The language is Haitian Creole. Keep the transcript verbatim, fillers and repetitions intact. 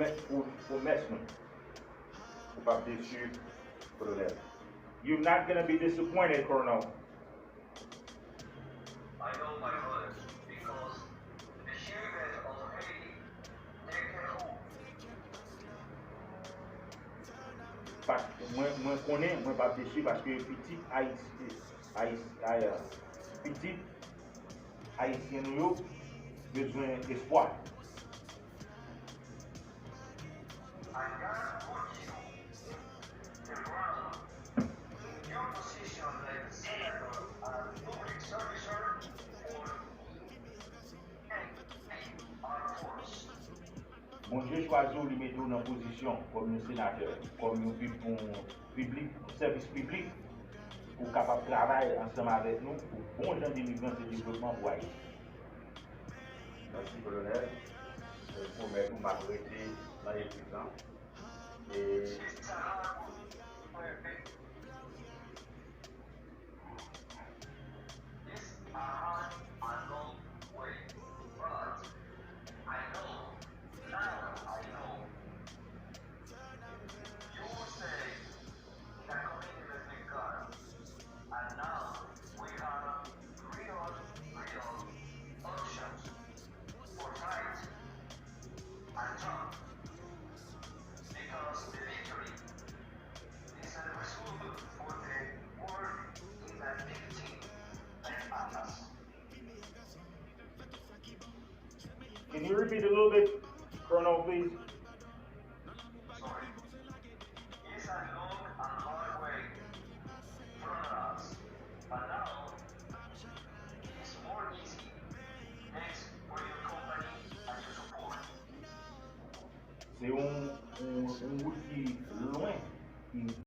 Pwomès nou. Ou p ap desi, Kolonèl. You're not gonna be disappointed, Colonel. I know my brother because the sheriff has already taken home. Pas-, mwen, mwen konnen, mwen p ap desi paske pitit Ayiti, Ayiti, Ay-, pitit Ayisyen nou yo bezwen espwa. I got good news. The ground in your position like senator and public servicer for Bondye chwazi w, li mete w nan pozisyon kòm yon senatè, kòm yon pib-, yon piblik, yon sèvis piblik, pou w kapab travay ansanm avèk nou pou bon jan delivrans e devlopman pou Ayiti. Mèsi, Kolonèl. Mwen pwomèt ou m ap rete nan legliz lan. E It's a hard, it's a hard and long way, but I know, now I know. You will say, and now we have real, real options for fight and talk. Because the victory is a result for the world in a big team like Atlas. Can you repeat a little bit, Colonel, please? Sorry. It's a long and hard way from us, but now it's more easy. Thanks for your company and your support. Se yon, yon, yon wout ki lwen, ki